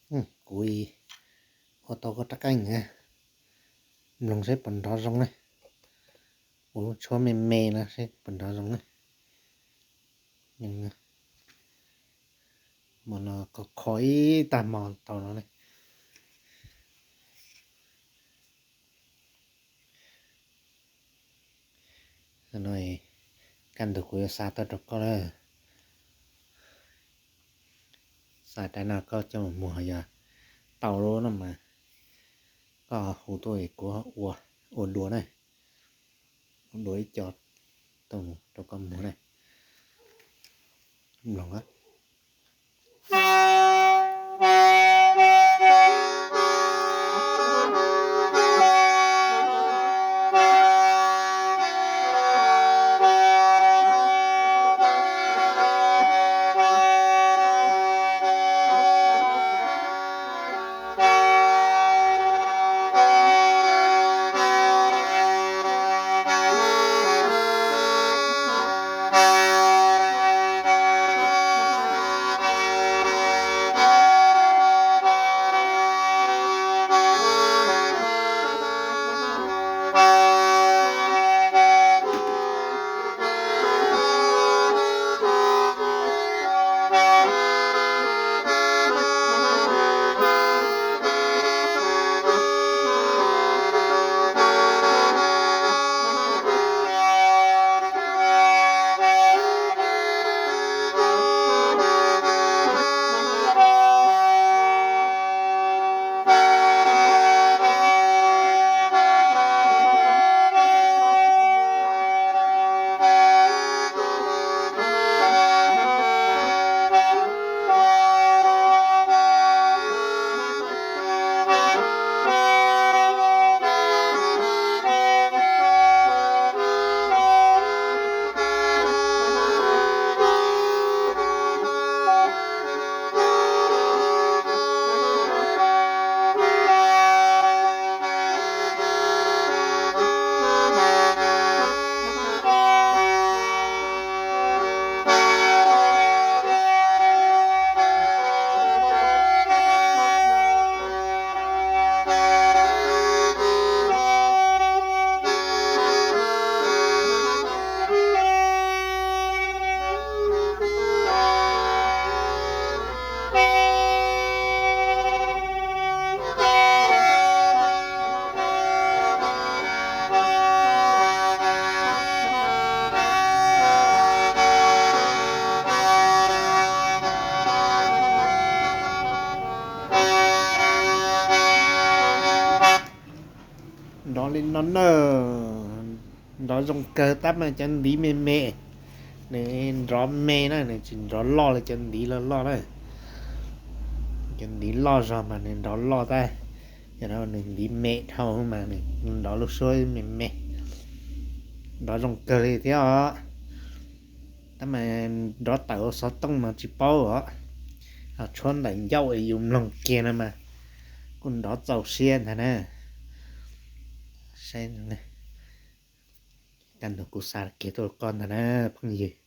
Kuv ua tau koj rab qeej na, mloog seb puas nrov zoo na. Kuv tshuab me me no seb puas nrov zoo na. Hmo no kho kho ib tag hmo tau no ne. Kaj ntug kuv yuav xa tuaj rau koj na. Xa rau no koj coj mus muag, yog tau lawm no mas koj hu tuaj kuv ua dua na. Ua dua ib co tuaj mus rau koj muag na. Mloog. Nrov li no na, nrov zoo kawg tab mas cov ntiv me me, nws nrov me na, nws tsis nrov loj li cov ntiv loj loj na. Cov ntiv loj zog mas nws nrov loj tab, yog no nws ntiv me dhau mas nws nrov lub suab me me, nrov zoo kawg li thiab os. Tab mas nrov tawm ua xov tooj mas tsis paub os, tshuab ntawm ncauj es yus mloog kiag no mas kuj nrov txaus siab ntag na. Saib, kaj ntug kuv xa kiag tuaj rau koj ntag na phooj ywg.